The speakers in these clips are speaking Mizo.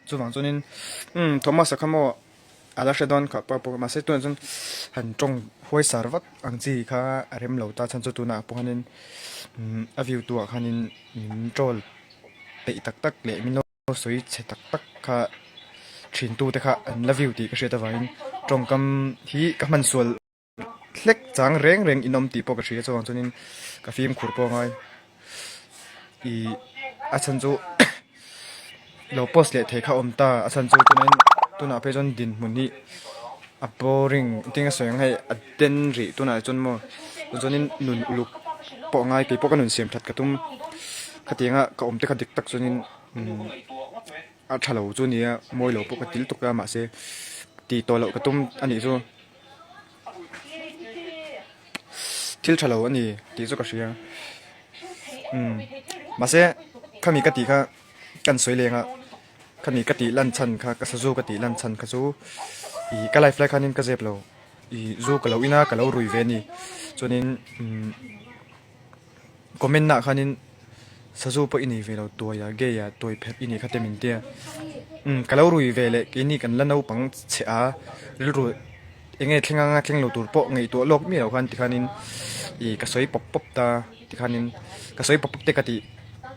Chuvang chuanin umm Thomas-a kha maw a la hre dawn kha pawh pawh mahse tunah chuan han tawng huai sar vak ang chi kha a rem lo ta chhan chu tunah pawh khanin umm a view tu ah khanin min troll peih tak tak leh min lo sawi chhe tak tak kha thin tu te kha an la view tih ka hriat avangin tawngkam hi ka hman sual hlek chang reng reng in awm tih pawh ka hria chuvang chuanin ka fimkhur pawh a ngai ih a chhan chu lo post leh thei kha a awm ta a chhan chu tunah hian tunah phei chuan dinhmun hi a boring engtin a sawi ang hei a den rih tunah chuan maw chuanin nun uluk pawh a ngai keipawh ka nun siam that ka tum khatianga ka awm te kha dik tak chuanin umm a tha lo chu nia mawi lo pawh ka til tuk a mahse tih tawh loh ka tum a nih chu. Thil tha lo a ni tih chu ka hria umm mahse khami ka tih kha kan sawi leng a khami ka tih lan chhan kha ka sazu ka tih lan chhan kha chu ih ka life lai khanin ka zep lo ih zu ka lo in a ka lo rui ve a ni chuanin umm. Comment nah khanin sazu pawh i nei ve lo tuai a gay a tuai pherh i nih kha te min tia umm ka lo rui ve leh keini kan la naupang chhe a rilru eng nge thleng anga thleng lo tur pawh ngaihtuah lawk miah loh khan tikhanin ih ka sawi pawp pawp ta tikhanin ka sawi pawp pawp te ka tih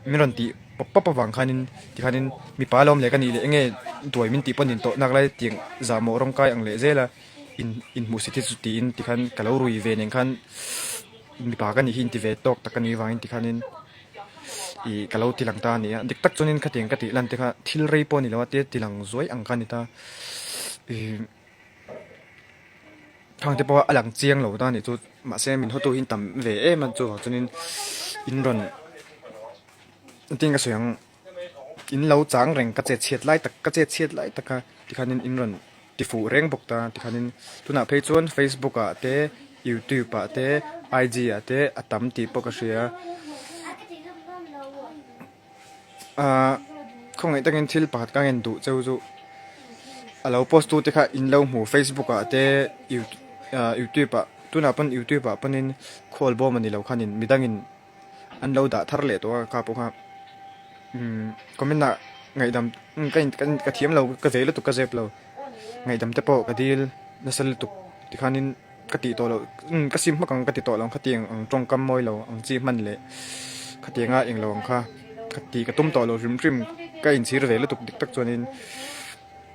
min rawn tih pawp pawp avang khanin tikhanin mipa lawm leh ka nih leh eng nge tuai min tih pawh nin tawh nak lai tiang zahmawh rawng kai ang leh zel a in inhmuhsit hi chu tiin tikhan ka lo rui ve nen khan. Mipa ka nih hi inti ve tawk tak a nih vangin tikhanin ih ka lo ti lang ta a ni a, dik tak chuanin khatiang ka tih lan te kha thil rei pawh a ni lo a tia ti lang zuai ang kha a ni ta ih khang te pawh a lang chiang lo ta a nih chu mahse min hawtu hi an tam ve em a chuvang chuanin in rawn engtin ka sawi ang in lo chang reng ka chet chhiat lai tak ka chet chhiat lai tak a tikhanin in rawn. Ti fuh reng bawk ta tikhanin tunah phei chuan facebook ah te youtube ah te IG ah te a tam tih pawh ka hria ahh khawngaih takin thil pakhat ka ngen duh cheu chu a lo post tu te kha in lo hmu facebook ah te youtube ah tunah pawn youtube ah pawnin khawl bawm a ni lo khanin midangin an lo dah thar leh tawh a ka pawh kha umm comment ah ngaihdam umm ka in ka thiam lo ka ve lutuk ka zep lo ngaihdam te pawh ka dil nasa lutuk tikhanin ka tih tawh loh umm ka sim hmak ang ka ti tawh lo ang khatiang ang tawngkam mawi lo ang chi hman leh khatianga englo ang kha ka tih ka tum tawh lo hrim hrim ka inchhir ve lutuk dik tak chuanin.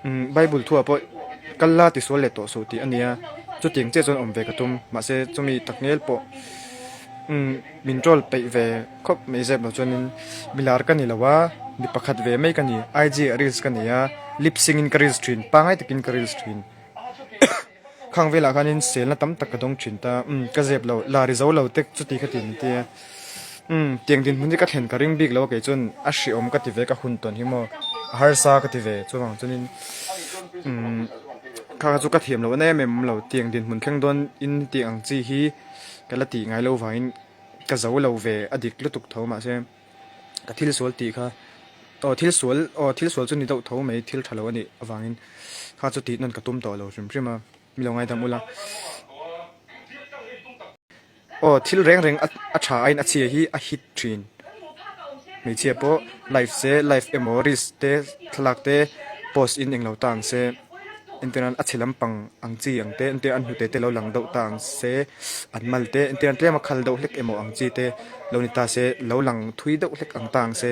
Umm Bible thuah pawh kal la tisual leh tawh suh tih a nia, chutiang chiah chuan awm ve ka tum, mahse chumi tak ngel pawh umm min troll peih ve khawp mai zep lo chuanin milar ka ni lo a, mi pakhat ve mai ka ni, IG ah reels ka nei a, lip sync in ka reels thin, pangngai takin ka reels thin. Khang velah khanin selna tam tak ka dawng thin ta, umm ka zep lo, la ri zo lo te chuti kha ti min ti a, umm tiang dinhmun hi ka thlen ka ring bik lo a kei chuan a hreawm ka ti ve ka hun tawn hi maw a harsa ka ti ve chuvang chuanin umm kha kha chu ka thiam loh na em em awm lo tiang dinhmun thleng dawn in tih ang chi hi ka la tih ngai lo vangin ka zo lo ve a dik lutuk tho mahse. Ka thil sual tih kha aw thil sual aw thil sual chu ni deuh tho mai thil tha lo a nih avangin kha chu tih nawn ka tum tawh lo hrim hrim a mi lo ngaidam ula aw thil reng reng a tha aiin a chhia hi a hit thin hmeichhia pawh live se live emaw reels te thlalak te post in englo ta ang se. Entir nan a chhe lampang ang chi ang te entir an hnute te lo lang deuh ta ang se an mal te entir an tlem a khal deuh hlek emaw ang chi te lo ni ta se lo lang thui deuh hlek ang ta ang se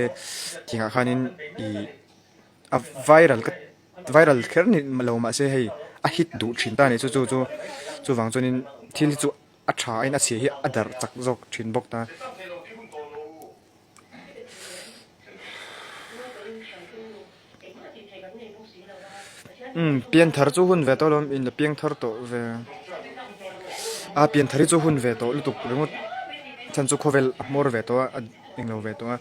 thingah khanin ih a viral ka viral kher ni lo mahse hei a hit duh thin ta a ni chu chu chu chuvang chuanin thil hi chu a tha aiin a chhia hi a darh chak zawk thin bawk ta. Umm pian thar chu hun ve tawh lo in la piang thar tawh ve a pian thar hi chu hun ve tawh lutuk ringawt chhan chu khawvel a hmawr ve tawh a a englo ve tawh a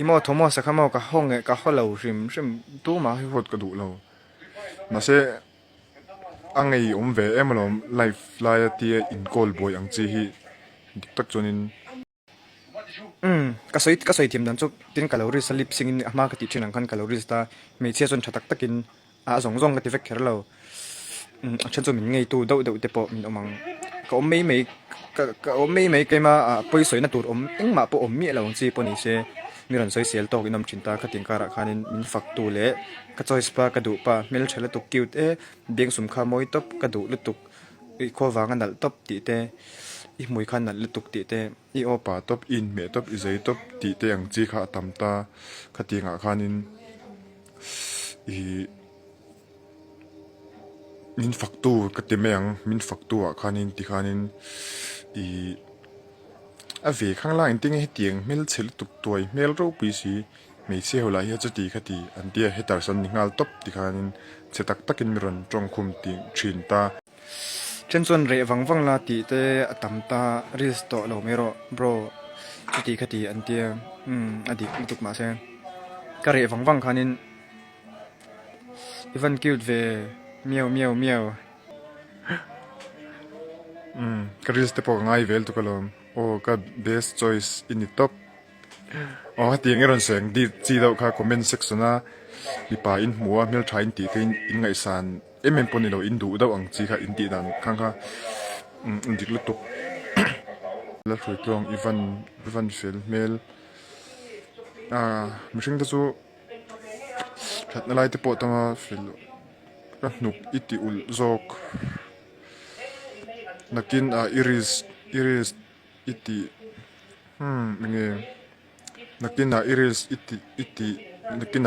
i maw Thomas-a kha maw ka haw nge ka haw lo hrim hrim tumah hi huat ka duh lo mahse a ngei awm ve em alawm live laia tia in call buai ang chi hi dik tak chuanin. Umm ka sawi ka sawi thiam dan chu tin ka lo risk a lip sync in a hma ka tih thin ang khan ka lo risk ta hmeichhia chuan tha tak takin a zawng zawng ka ti vek kher lo umm a then chu min ngeitu deuh deuh te pawh min awm ang ka awm mai mai ka ka awm mai mai keima ah pawi sawina tur awm engmah pawh awm miah lo ang chi pawh ni se. Mi rawn sawisel tawk in awm thin ta khatiang karah khanin min fak tu leh ka choice pa ka duh pa hmeltha lutuk cute e biangsum kha mawi tawp ka duh lutuk i khaw vanga nalh tawp tih te i hmui kha nalh lutuk tih te. I aw pa tawp i inhmeh tawp i zei tawp tih te ang chi kha a tam ta khatiangah khanin ih min faktu ka ti mai ang min faktu ah khanin tikhanin ih a ve khang lang engtin nge hetiang hmelchhe lutuk tuai hmel ropui si hmeichhia ho lah hi chuti khati an tia haters an ni nghal tawp tikhanin chhe tak takin mi rawn tawngkhum tih thin ta. Then chuan reh vang vang la tih te a tam ta reels tawh lo mai rawh bro chuti khati an tia umm a dik lutuk mahse ka reh vang vang khanin I van cute ve miau miau miau. Umm ka reels te pawh ka ngai vel tuk alawm aw ka best choice i ni tawp aw hetiang i rawn sawi ang di chi deuh kha comment section a mipa in hmu a hmeltha in tih te in ngaihsan em em pawh ni lo in duh deuh ang chi kha in tih dan khang kha umm dik lutuk la hruai tluang i van i van fel hmel ah mihring te chu. Thatna lai te pawh tanga fel ka hnuk i ti ulh zawk nakin ah i reels i reels i tih hmm enge nakin ah i reels i tih i tih nakin ah.